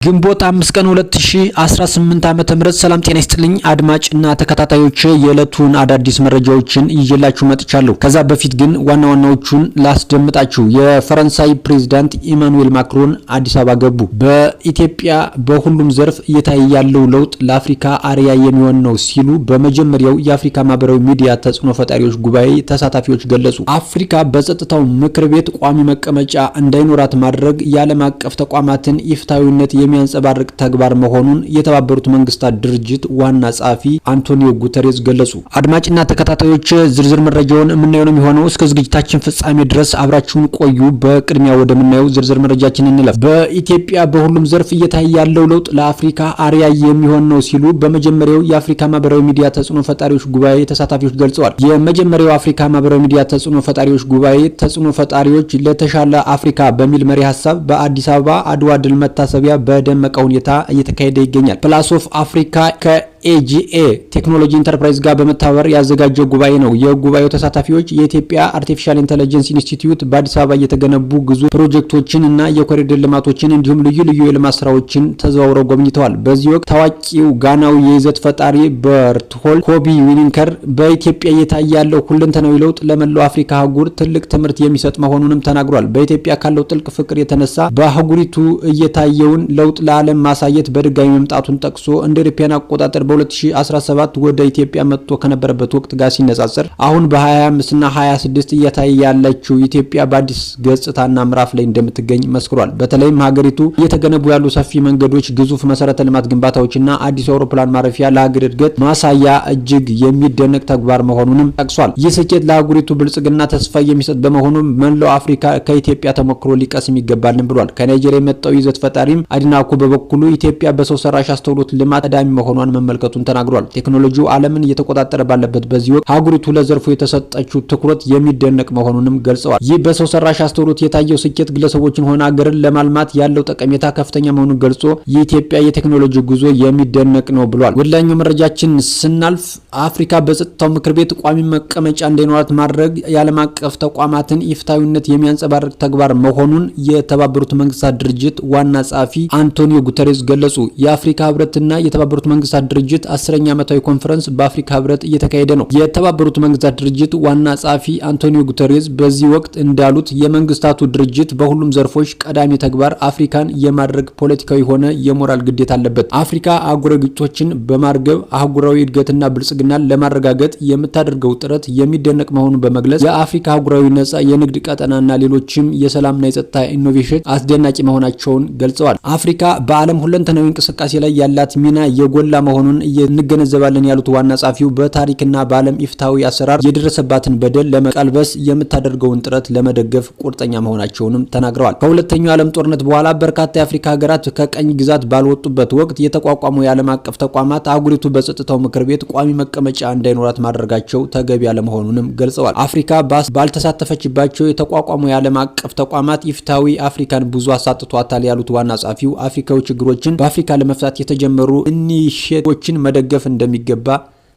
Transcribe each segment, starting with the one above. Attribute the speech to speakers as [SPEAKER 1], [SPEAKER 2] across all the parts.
[SPEAKER 1] ግንቦት 5 ቀን 2018 ዓ.ም። ሰላም ጤና ይስጥልኝ አድማጭና ተከታታዮች፣ የዕለቱን አዳዲስ መረጃዎችን ይዤላችሁ መጥቻለሁ። ከዛ በፊት ግን ዋና ዋናዎቹን ላስደምጣችሁ። የፈረንሳይ ፕሬዝዳንት ኢማኑኤል ማክሮን አዲስ አበባ ገቡ። በኢትዮጵያ በሁሉም ዘርፍ እየታየ ያለው ለውጥ ለአፍሪካ አርአያ የሚሆን ነው ሲሉ በመጀመሪያው የአፍሪካ ማህበራዊ ሚዲያ ተጽዕኖ ፈጣሪዎች ጉባኤ ተሳታፊዎች ገለጹ። አፍሪካ በጸጥታው ምክር ቤት ቋሚ መቀመጫ እንዳይኖራት ማድረግ የዓለም አቀፍ ተቋማትን ኢፍትሐዊነት የሚያንጸባርቅ ተግባር መሆኑን የተባበሩት መንግስታት ድርጅት ዋና ጸሐፊ አንቶኒዮ ጉተሬዝ ገለጹ። አድማጭና ተከታታዮች፣ ዝርዝር መረጃውን የምናየው ነው የሚሆነው። እስከ ዝግጅታችን ፍጻሜ ድረስ አብራችሁን ቆዩ። በቅድሚያ ወደምናየው ዝርዝር መረጃችን እንለፍ። በኢትዮጵያ በሁሉም ዘርፍ እየታየ ያለው ለውጥ ለአፍሪካ አርአያ የሚሆን ነው ሲሉ በመጀመሪያው የአፍሪካ ማህበራዊ ሚዲያ ተጽዕኖ ፈጣሪዎች ጉባኤ ተሳታፊዎች ገልጸዋል። የመጀመሪያው አፍሪካ ማህበራዊ ሚዲያ ተጽዕኖ ፈጣሪዎች ጉባኤ "ተጽዕኖ ፈጣሪዎች ለተሻለ አፍሪካ" በሚል መሪ ሀሳብ በአዲስ አበባ አድዋ ድል መታሰቢያ በደመቀ ሁኔታ እየተካሄደ ይገኛል። Plus of Africa ከ AGA Technology Enterprise ጋር በመተባበር ያዘጋጀው ጉባኤ ነው። የጉባኤው ተሳታፊዎች የኢትዮጵያ Artificial Intelligence Institute፣ በአዲስ አበባ እየተገነቡ ግዙፍ ፕሮጀክቶችን እና የኮሪደር ልማቶችን እንዲሁም ልዩ ልዩ የልማት ስራዎችን ተዘዋውረው ጎብኝተዋል። በዚህ ወቅት ታዋቂው ጋናዊ የይዘት ፈጣሪ በርትሆል ኮቢ ዊኒንከር በኢትዮጵያ እየታየ ያለው ሁለንተናዊ ለውጥ ለመላው አፍሪካ አህጉር ትልቅ ትምህርት የሚሰጥ መሆኑንም ተናግሯል። በኢትዮጵያ ካለው ጥልቅ ፍቅር የተነሳ በአህጉሪቱ እየታየውን ለውጥ ለዓለም ማሳየት በድጋሚ መምጣቱን ጠቅሶ እንደ አውሮፓውያን አቆጣጠር በ2017 ወደ ኢትዮጵያ መጥቶ ከነበረበት ወቅት ጋር ሲነጻጸር አሁን በ25 እና 26 እየታየ ያለችው ኢትዮጵያ በአዲስ ገጽታና ምዕራፍ ላይ እንደምትገኝ መስክሯል። በተለይም ሀገሪቱ እየተገነቡ ያሉ ሰፊ መንገዶች፣ ግዙፍ መሰረተ ልማት ግንባታዎችና አዲሱ አውሮፕላን ማረፊያ ለሀገር እድገት ማሳያ እጅግ የሚደነቅ ተግባር መሆኑንም ጠቅሷል። ይህ ስኬት ለአህጉሪቱ ብልጽግና ተስፋ የሚሰጥ በመሆኑ መላው አፍሪካ ከኢትዮጵያ ተሞክሮ ሊቀስም ይገባልን ብሏል። ከናይጄሪያ የመጣው ይዘት ፈጣሪም አድናኩ በበኩሉ ኢትዮጵያ በሰው ሰራሽ አስተውሎት ልማት ቀዳሚ መሆኗን መመልከቱን ተናግሯል። ቴክኖሎጂው ዓለምን እየተቆጣጠረ ባለበት በዚህ ወቅት ሀገሪቱ ለዘርፉ የተሰጠችው ትኩረት የሚደነቅ መሆኑንም ገልጸዋል። ይህ በሰው ሰራሽ አስተውሎት የታየው ስኬት ግለሰቦችን ሆነ ሀገርን ለማልማት ያለው ጠቀሜታ ከፍተኛ መሆኑን ገልጾ የኢትዮጵያ የቴክኖሎጂ ጉዞ የሚደነቅ ነው ብሏል። ወደ ሌላኛው መረጃችን ስናልፍ፣ አፍሪካ በጸጥታው ምክር ቤት ቋሚ መቀመጫ እንዳይኖራት ማድረግ የዓለም አቀፍ ተቋማትን ኢፍትሐዊነት የሚያንጸባርቅ ተግባር መሆኑን የተባበሩት መንግስታት ድርጅት ዋና ጸሐፊ አንቶኒዮ ጉተሬዝ ገለጹ። የአፍሪካ ህብረትና የተባበሩት መንግስታት ድርጅት 10ኛ ዓመታዊ ኮንፈረንስ በአፍሪካ ህብረት እየተካሄደ ነው። የተባበሩት መንግስታት ድርጅት ዋና ጸሐፊ አንቶኒዮ ጉተሬዝ በዚህ ወቅት እንዳሉት፣ የመንግስታቱ ድርጅት በሁሉም ዘርፎች ቀዳሚ ተግባር አፍሪካን የማድረግ ፖለቲካዊ ሆነ የሞራል ግዴታ አለበት። አፍሪካ አህጉራዊ ግጭቶችን በማርገብ አህጉራዊ እድገትና ብልጽግናን ለማረጋገጥ የምታደርገው ጥረት የሚደነቅ መሆኑን በመግለጽ የአፍሪካ አህጉራዊ ነጻ የንግድ ቀጠናና ሌሎችም የሰላምና የጸጥታ innovation አስደናቂ መሆናቸውን ገልጸዋል። አፍሪካ በዓለም ሁለንተናዊ እንቅስቃሴ ላይ ያላት ሚና የጎላ መሆኑን እንገነዘባለን ያሉት ዋና ጸሐፊው፣ በታሪክና በዓለም ኢፍትሐዊ አሰራር የደረሰባትን በደል ለመቀልበስ የምታደርገውን ጥረት ለመደገፍ ቁርጠኛ መሆናቸውንም ተናግረዋል። ከሁለተኛው የዓለም ጦርነት በኋላ በርካታ የአፍሪካ ሀገራት ከቅኝ ግዛት ባልወጡበት ወቅት የተቋቋሙ የዓለም አቀፍ ተቋማት አህጉሪቱ በጸጥታው ምክር ቤት ቋሚ መቀመጫ እንዳይኖራት ማድረጋቸው ተገቢ አለመሆኑንም ገልጸዋል። አፍሪካ ባልተሳተፈችባቸው የተቋቋሙ የዓለም አቀፍ ተቋማት ኢፍትሐዊ አፍሪካን ብዙ አሳጥቷታል ያሉት ዋና ጸሐፊው፣ አፍሪካዊ ችግሮችን በአፍሪካ ለመፍታት የተጀመሩ initiative ኦችን መደገፍ እንደሚገባ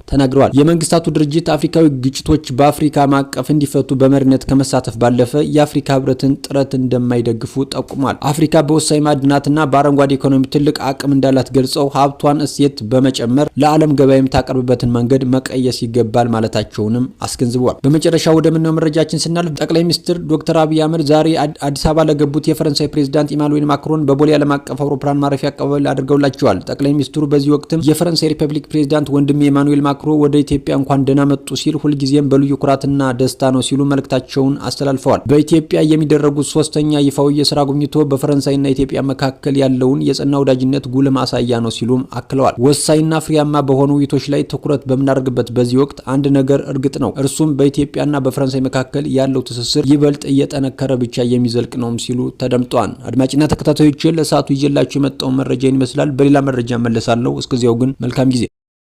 [SPEAKER 1] ተናግረዋል። የመንግስታቱ ድርጅት አፍሪካዊ ግጭቶች በአፍሪካ ማዕቀፍ እንዲፈቱ በመሪነት ከመሳተፍ ባለፈ የአፍሪካ ህብረትን ጥረት እንደማይደግፉ ጠቁሟል። አፍሪካ በወሳኝ ማዕድናትና በአረንጓዴ ኢኮኖሚ ትልቅ አቅም እንዳላት ገልጸው ሀብቷን እሴት በመጨመር ለዓለም ገበያ የምታቀርብበትን መንገድ መቀየስ ይገባል ማለታቸውንም አስገንዝበዋል። በመጨረሻ ወደምናየው መረጃችን ስናልፍ፣ ጠቅላይ ሚኒስትር ዶክተር አብይ አህመድ ዛሬ አዲስ አበባ ለገቡት የፈረንሳይ ፕሬዚዳንት ኢማኑኤል ማክሮን በቦሌ ዓለም አቀፍ አውሮፕላን ማረፊያ አቀባበል አድርገውላቸዋል። ጠቅላይ ሚኒስትሩ በዚህ ወቅትም የፈረንሳይ ሪፐብሊክ ፕሬዚዳንት ወንድሜ ኢማኑኤል ማክሮ ወደ ኢትዮጵያ እንኳን ደህና መጡ ሲል ሁልጊዜም በልዩ ኩራትና ደስታ ነው ሲሉ መልእክታቸውን አስተላልፈዋል። በኢትዮጵያ የሚደረጉት ሶስተኛ ይፋዊ የስራ ጉብኝቶ በፈረንሳይና ኢትዮጵያ መካከል ያለውን የጸና ወዳጅነት ጉልህ ማሳያ ነው ሲሉም አክለዋል። ወሳኝና ፍሬያማ በሆኑ ውይይቶች ላይ ትኩረት በምናደርግበት በዚህ ወቅት አንድ ነገር እርግጥ ነው፣ እርሱም በኢትዮጵያና በፈረንሳይ መካከል ያለው ትስስር ይበልጥ እየጠነከረ ብቻ የሚዘልቅ ነውም ሲሉ ተደምጠዋል። አድማጭና ተከታታዮች፣ ለሰዓቱ ይዤላችሁ የመጣውን መረጃ ይመስላል። በሌላ መረጃ እመለሳለሁ። እስከዚያው ግን መልካም ጊዜ።